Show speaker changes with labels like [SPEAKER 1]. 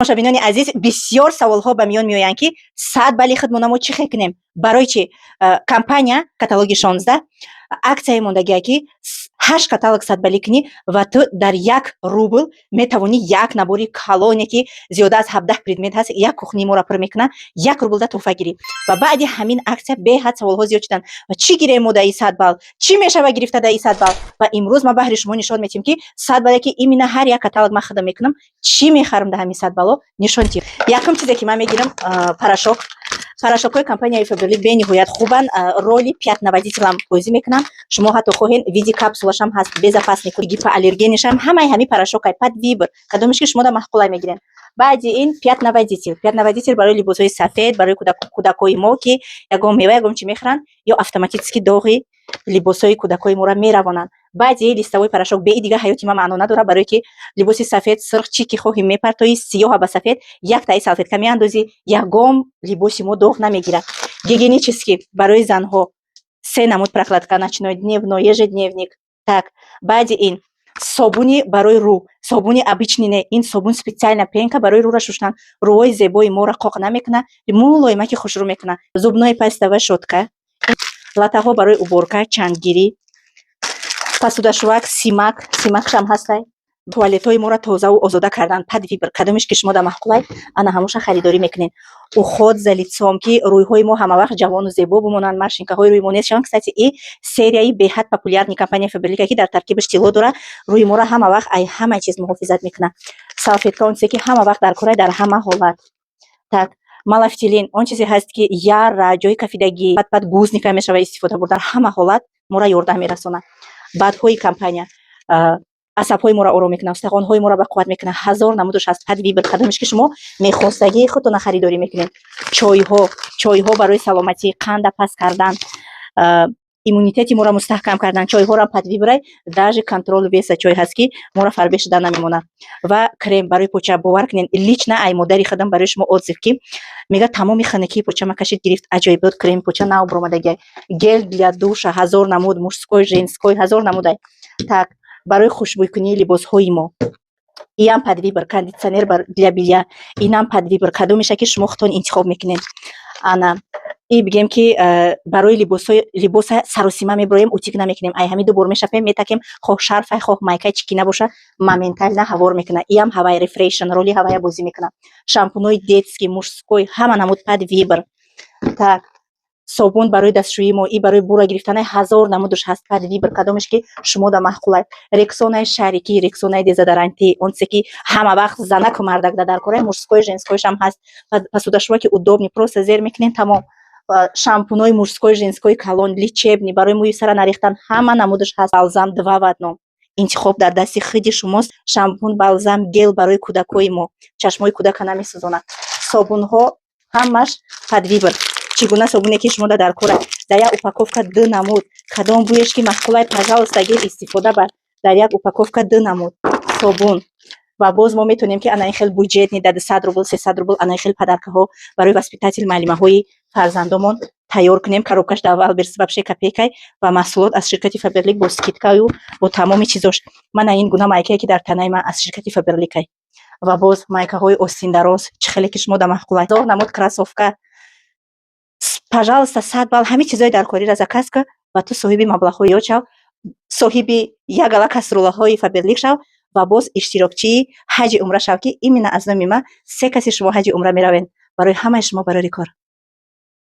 [SPEAKER 1] Тамошобинони азиз, бисёр саволҳо ба миён меоянд, ки 100 балли худмона мо чӣ хел кунем? Барои чӣ компания каталоги 16 аксияе мондагия, ки ҳашт каталог 100 баллӣ кунӣ ва ту дар 1 рубл метавонӣ як набори калоне, ки зиёда аз 17 предмет ҳаст, як кухнии моро пур мекунад, 1 рублда тӯҳфа гирӣ. Ва баъди ҳамин аксия беҳад саволҳо зиёд шуданд: ва чӣ гирем мо дар и 100 балл? Чӣ мешава гирифта дар и 100 балл? Ва имрӯз ман баҳри шумо нишон медиҳем, ки 100 балле, ки именно ҳар як каталог ман худам мекунам, чӣ мехарам дар ҳамин 100 балло, нишон диҳем. Якум чизе, ки ман мегирам, порошок. Порошокҳои компанияи Фаберлик бениҳоят хубанд, роли пятновыводителам бозӣ мекунанд. Шумо ҳатто хоҳед, види капсулашам ҳаст, безопасный, гипоаллергенишам. Ҳамаи ҳамин порошокай под выбор, кадомеш ки шумо да маъқулай, мегирем. Баъди ин пятновыводитель. Пятновыводитель барои либосҳои сафед, барои кӯдакҳои мо, ки ягон мева, ягон чӣ мехӯранд, ё автоматически доғи либосҳои кӯдакҳои моро меравонанд. Баъди листовой порошок. Беи дига ҳаёти ман маъно надорад, барое ки либоси сафед, сурх, чӣ ки хоҳӣ мепартоӣ, сиёҳа ба сафед яктаи салфетка меандозӣ, ягон либоси мо доғ намегирад. Гигиенический барои занҳо се намуд прокладка: ночной, дневной, ежедневник. Так, баъди ин собуни барои рӯ. Собуни обычный не, ин собун специально, пенка барои рӯра шуштан. Рӯҳои зебои моро қоқ намекунад, мулоимаки хушрӯ мекунад. Зубной паста ва щётка, латтаҳо барои уборка, чанггирӣ, посудашӯвак, симак, симакшам ҳастай. Туалетҳои моро тозаву озода кардан под выбор, кадомеш ки шумо да маъқулай, ана ҳамоша харидорӣ мекунед. Уход за лицом, ки рӯйҳои мо ҳамавақт ҷавону зебо бимонанд, морщинкаҳои рӯи мо нест шаванд. Кстати, и серияи беҳад популярный компания Фаберлика, ки дар таркибаш тилло дорад, рӯи моро ҳама вақт ай ҳама чиз муҳофизат мекунад. Салфетка, он чизе ки ҳама вақт дар корай, дар ҳама ҳолат. Так, малафтилин, он чизе ҳаст, ки яра, ҷои кафидагӣ, подгузника мешава истифода бурд, дар ҳама ҳолат моро ёрдам мерасонад. БАДҳои компания асабҳои моро ором мекунад, устахонҳои моро бақувват мекунад. Ҳазор намудаш ҳаст, под выбор, кадомеш ки шумо мехостагии худтона харидорӣ мекунед. Чойҳо, чойҳо барои саломатӣ, қанда паст кардан, иммунитети моро мустаҳкам кардан. Чойҳоро под выборай, даже контроль веса чой ҳаст, ки моро фарбе шуда намемонад. Ва крем барои поча. Бовар кунед, лично ай модари худам барои шумо отзыв, ки мега, тамоми ханакии почама кашид, гирифт. Аҷоибот креми поча нав баромадагиай. Гель для душа ҳазор намуд, мужской, женской, ҳазор намудай. Так, барои хушбӯйкунии либосҳои мо иам под выбор. Кондитсионер для белья, инам под выбор, кадомеша ки шумо худтон интихоб мекунед. Ана и бигем, ки барои либосҳои, либоса саросима меброем, утюг намекунем, ай ҳамин ду бор мешапем, метакем, хоҳ шарфай, хоҳ майкай, чӣ ки набоша, моментально ҳавор мекунад. Иам ҳавай рефрешн, роли ҳавая бозӣ мекунад. Шампунои детский, мужской, ҳама намуд под выбор. Так, собун барои дастшӯии мо и барои бура гирифтанай, ҳазор намудаш ҳаст, под выбор, кадомеш ки шумо да маъқулай. Рексонаи шарики, рексонаи дезодоранти, он чизе ки ҳама вақт занаку мардак да дар корай, мужской, женскойшам ҳаст. Посудашӯва, ки удобный, просто зер мекунем, тамом. Шампунои мужской, женской калон, лечебный, барои мӯи сара нарехтан, ҳама намудаш ҳаст. Балзам два в одном, интихоб дар дасти худи шумост. Шампун, балзам, гель барои кӯдакҳои мо, чашмои кӯдака намесӯзонад. Собунҳо ҳамаш под выбор, чӣ гуна собуне ки шумо дар кора. Дар як упаковка ду намуд, кадом бӯеш ки маъқулай, пожалуйста, гел, истифода бар. Дар як упаковка ду намуд собун. Ва боз мо метавонем, ки ана ин хел бюджетный, дар 200 рубл, 300 рубл, ана ин хел подаркаҳо барои воспитатель, муаллимаҳои фарзандомон тайёр кунем. Коробкаш дар Вайлдберриз вообще копейкай. Ва маҳсулот аз ширкати Фаберлик бо скидкаю бо тамоми чизош. Мана ин гуна майкае, ки дар танаи ман, аз ширкати Фаберликай. Ва боз майкаҳои остиндароз, чӣ хеле ки шумо да маъқулай. Ҳазор намуд кроссовка, пожалуйста, 100 балл ҳамин чизои даркориро заказ кун ва ту соҳиби маблағҳои зиёд шав, соҳиби як гала кастрюлаҳои Фаберлик шав ва боз иштирокчии ҳаҷи умра шав, ки именно аз номи ман се каси шумо ҳаҷи умра меравед. Барои ҳамаи шумо барори кор.